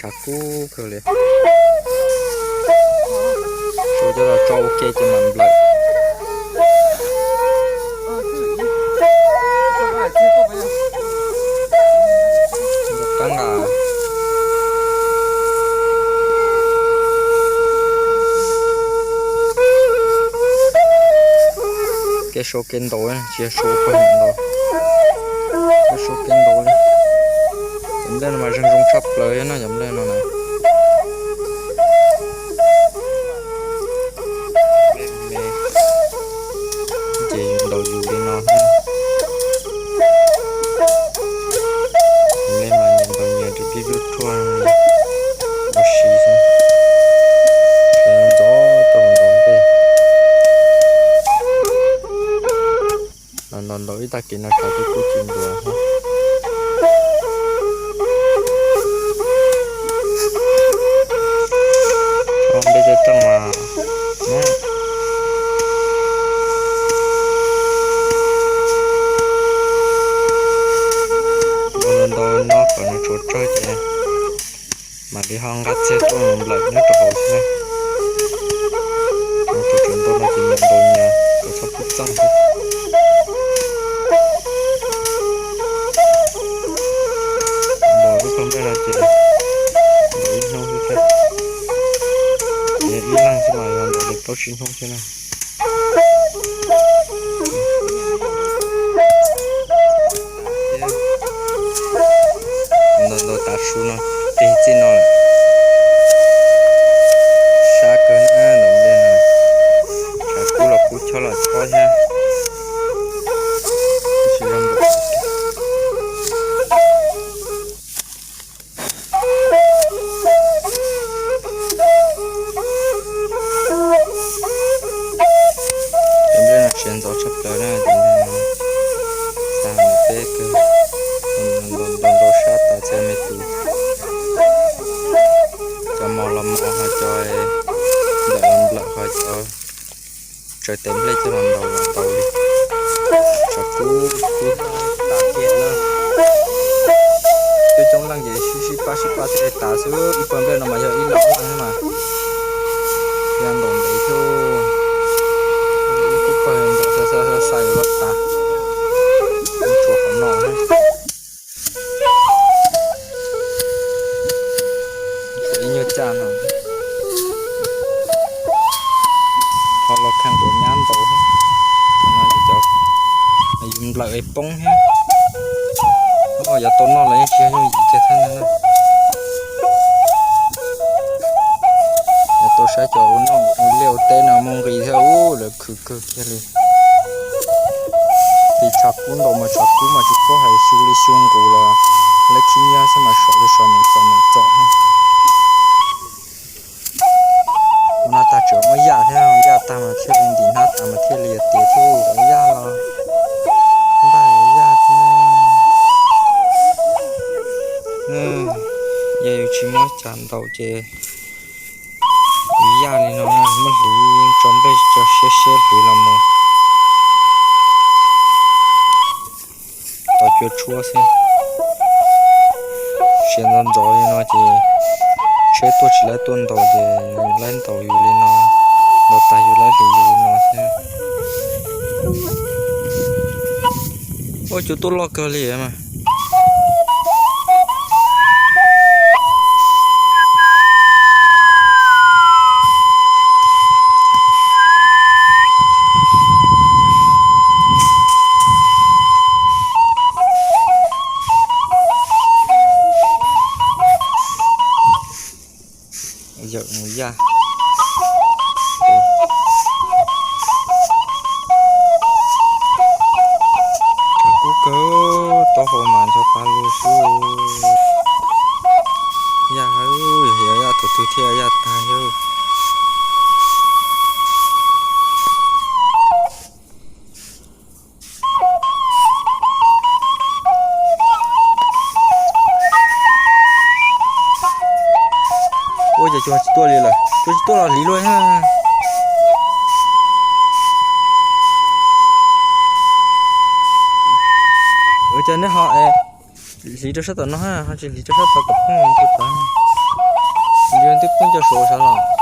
Kub kawg li. Sau coj los tso ua ke ces mam nplawm. Qab nqa. Kev sau kev ntaus tsis yog sau pag ntaus, kev sau kev ntaus li. Cov nplej no mas zeeg zoo tshaj plaws no, cov nplej no na. Ces yus ntaus yus li no. Neb mas nyias ntaus nyias, rau pib lub tshuaj ua si xwb. Ntxov tau ntaus nplej. Los ntaus ntaus ib tag kis no tshav twb kub tsis ntuav. Nplej coj rooj mas ntau no kom nws tshuav tsawg ces mam li ho nqa txiag tuaj nplawm nyob rau hauv xwb. Tshuav tsawg ntau no ces mam ntaus nyias kom txhob kub txeej xwb. Ntaus lub pawg nplej no ces ntaus ib hnub xwb thiab. Ces ib leeg xwb mas yog ntaus li plaub tsib hnub thiab na. Ntaus ntaus tav su no, tig txij no lawm. Sab kawg na, ntaus nplej no, tshav kub los kub chob los chob thiab. Tab sis zoo nkaus. Cov nplej no siav ntxov tshaj plaws na, cov nplej no xa me peb kawg, ntaus ntaus sab tas txhia me tus. Cov mos los mos, ho cov nplawm los nplawm, ho cov tsaws tes nplej coj los ntaus los ntaus li. Tshav kub kub tas kiag na. Coob coob leej ces sib sib pab sib pab thiaj li tas xwb. Ib pawg nplej no mas yog ib leeg mas yog ntaus ntev thiab. Ib khub pawg ntaus xav xav xav xav yuav los tas, tshuav qhov no. Ib nyuag caj no, ho los kheej kuv nyab ntaus. Cov no yus nplawm es poob thiab. Yog tau noj los yeej tsis yog yooj yim kiag thiab na. Yog tau saib cov ua noj ua liaj ua teb no muaj nqis thiab, ub, lawv khwv kawg kiag li. Tig tshav kub ntaus mas tshav kub mas tsis paub hais xyu li xyu nqus los lawv khib nyiab xwb mas sov li sov, mus txom mus txom. Ua no tag tseem muab yaj thiab, yaj tag mas thiaj li ntim hnab tas mas thiaj li tiav thiab, yaj los npaj yaj thiab. Yog yus tsis muab cas ntaus ces yus yaj li no, muab hliv tso nplej tso siab siab hliv los mus. Tau cua tshuab xwb. Siav ntxov ntxov li no ces tsheb tuaj tsis laib tuaj ntaus ces laib ntaus yus li no, ntaus tas yus laib hliv yus li no xwb. Ua cua tuaj loj kawg li mas. Yawm mus yaj. Tshav kub kawg, taub hau mas ncho pa lug xwb. Yaj, yog yaj tus twg thiaj yaj tag yawg. Ua cas cua tsis tuaj li lawm, cua tsis tuaj los hliv luaj thiab. Ua cas neb ho hliv rau sab tom no, ho tsis hliv rau sab tod kom poob rau tod. Nws twb poob cov suav sawv los.